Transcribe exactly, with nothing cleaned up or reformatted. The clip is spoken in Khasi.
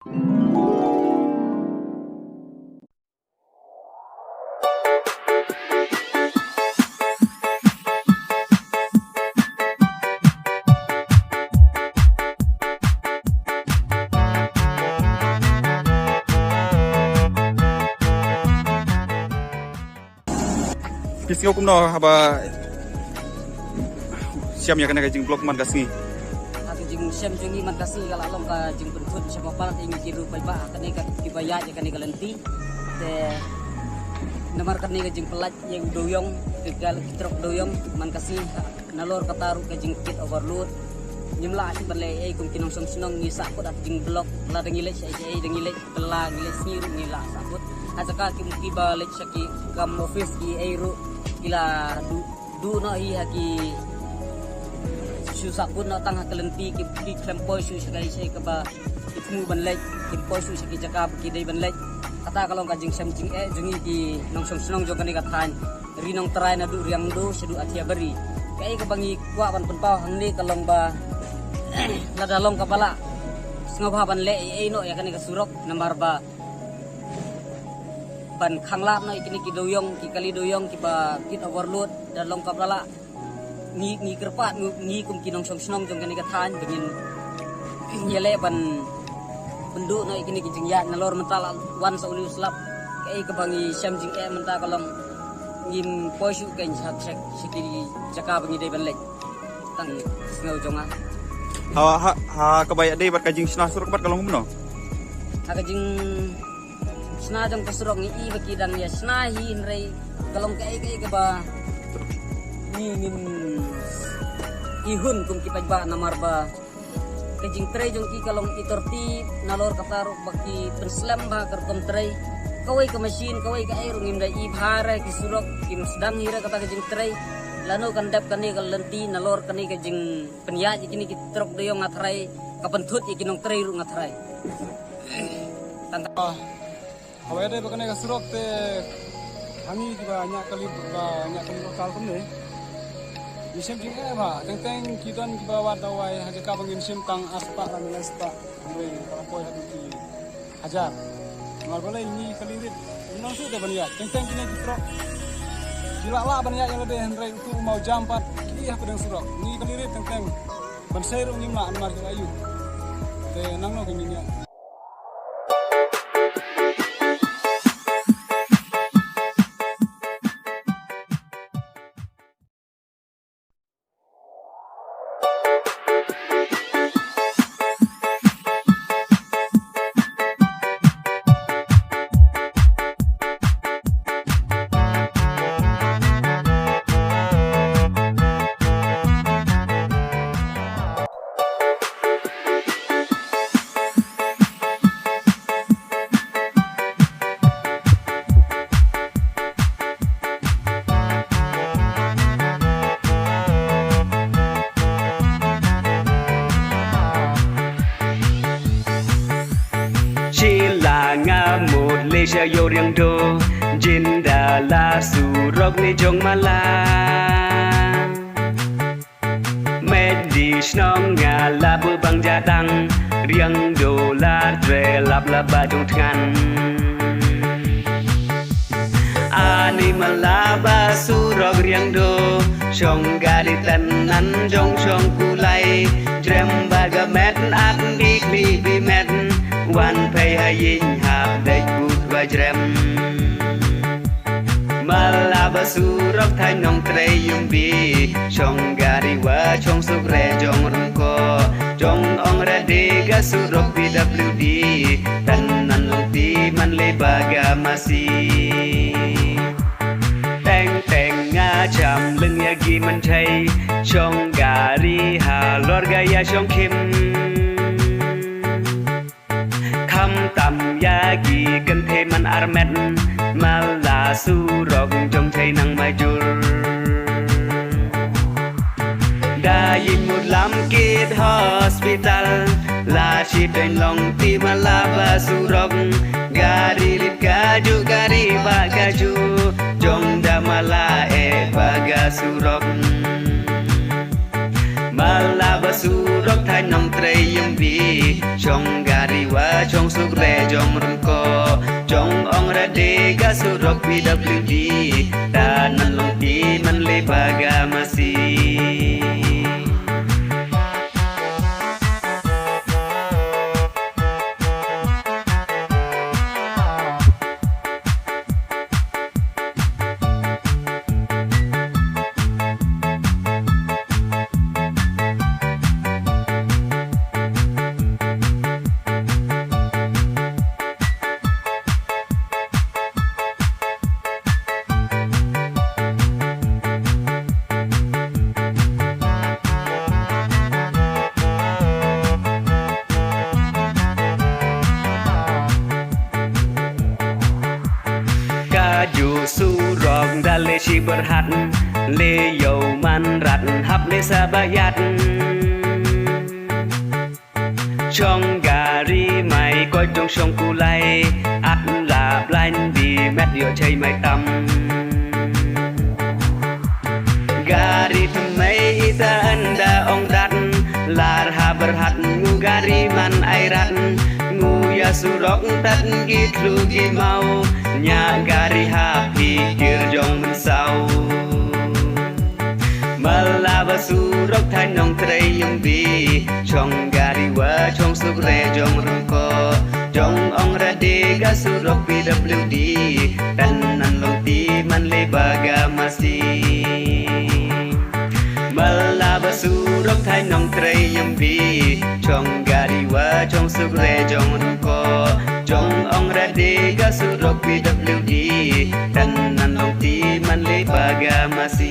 Phi sngew kumno haba shem ïa kane ka jingblok man ka sngi? Ha ka jingshem jong ngi man ka sngi ka la long ka jingpynthut sha palat ïa ngi ki ruh paidbah ha kane ka kiba ïaid ïa kane ka lynti. Te namar kane ka jingpyllait ïa u dewïong, ka, ka trok dewïong man ka sngi, nalor kata ruh ka jingkit overload. Ngim lah shuh ban leh ei ei kum ki nongshong shnong, ngi sahkut ha ka jingblok, lada ngi leit shaei shaei da ngi leit kylla, ngi leit sngi ruh ngi lah sahkut. Ha jaka ki, kiba leit sha ki kam office ki ei ruh ki la duh, duh noh hi ha ki, shu sahkut noh tang ha ka lynti, ki, ki khlem poi shuh sha kaei shaei kaba ki thmu ban leit, kim poi shuh sha ki jaka ba ki dei ban leit. Kata ka long ka jingshem jingeh jong ngi ki nongshong shnong jong kane ka thaiñ Ri Nongtrai, naduh Riangdo shaduh Athiabari. Kaei kaba ngi kwah ban pynpaw hangne ka long ba lada long kaba lah, sngewbha ban leh ei ei noh ïa kane ka surok, namar ba ban khanglad noh ïa kine ki dewïong, ki kali dewïong kiba kit overload, da long kaba lah, ngi, ngi kyrpad, ngi, ngi kum ki nongshong shnong jong kane ka thaiñ ba ngin ïaleh ban pynduh noh ïa kine ki jingïaid, nalor mynta la wan sa une u slap. Kaei kaba ngi shem jingeh mynta ka long ngim poi shuh kein sha, sha, sha ki jaka ba ngi dei ban leit. Tang sngew jong nga. Ha, ha, ha kaba ïadei bad ka jingshna surok bad ka long kumno? Ha ka jingshna jong ka surok ngi i ba ki dang ïa shna hi, hynrei ka long kaei kaei kaba ngi ngim i hun kum ki paidbah, namar ba ka jingtrei jong ki ka long i tertib, nalor kata ruh ba ki pynslem bha ka rukom trei. Kawei ka machine, kawei kaei ruh ngim da i bha re, ki surok kim sdang hi re kata ka jingtrei. Lano kan dep kane ka lynti, nalor kane ka jingpynïaid ïa kine ki trok dewïong nga tharai ka pynthut ïa ki nongtrei ruh nga tharai. Tang ka Haba ïadei bad kane ka surok te, ha ngi kiba ñiah kali, ba ñiah kali local kumne, ngi shem jingeh bha. Teng teng ki don kiba wad dawai ha jaka ba ngin shim tang ar spah lane lai spah, hynrei ka la poi haduh ki hajar. Namar balei? Ngi kali rit, ngim nang shuh te ban ïaid. Teng teng kine ki trok ki lah lah ban ïaid ïa lade, hynrei utu u mawjam pat ki hapdeng surok. Ngi kali rit teng teng, ban sei ruh ngim lah namar ki la ïoh. Te nangno ka ngin ïaid? Shila nga mut Lesha ïa u Riangdo, Jindal, surok ne jong Mala. Met di shnong nga la bu bang jadang, Riangdo la tre lap lap ba jong tngan. Ani Mala ba surok Riangdo, shong gari tenan jong shong kulai, jrem ba ga met at bi kli bi met, wan phei ha ïing hap dei kut ba jrem. Mala ba surok thaiñ Nongtrei Yumbi, shong gari wa chong suk re jong rung ko, jong ong ra de ga surok P W D, tan nan long ti man le ba ga masi. Teng teng nga cham leng ïa gi man chai, shong gari halor ga ïa shong khim. Kham tam ïa ki kynthei man armet, Mala surok jong thei nang majur. Da ïing mut lam kit hospital, la shi peng long ti Mala ba surok. Gari rit kaju, gari ba kaju, jong da Mala eh ba ga surok. Mala Surok thaiñ Nongtrei Yumbi, shong gari wa shong suk re jong Ryngkoh, jong Ong Rade ka surok P W D, ta nan long ti man le ba ga masi. Ka ju surok da le shi berhat, le yow man rat hap le sa bayat. Shong gari mai koit dong shong kulai, at la blain bi met yo chai mai tam. Gari tmai ita anda ong dat, lar ha berhat ngu gari man ai rat, ngu ya surok tat gi tlu gi mau, nya gari ha pikir jong mensau. Mala ba surok thaiñ Nongtrei Yumbi, shong gari wa shong suk re jong Ryngkoh, jong Ong Rade ka surok P W D, tan nan long ti man le ba ga masi. Mala ba surok thaiñ Nongtrei Yumbi, shong gari wa shong suk re jong Ryngkoh, jong Ong Rade ka surok P W D, tan nan long ti man le ba ga masi.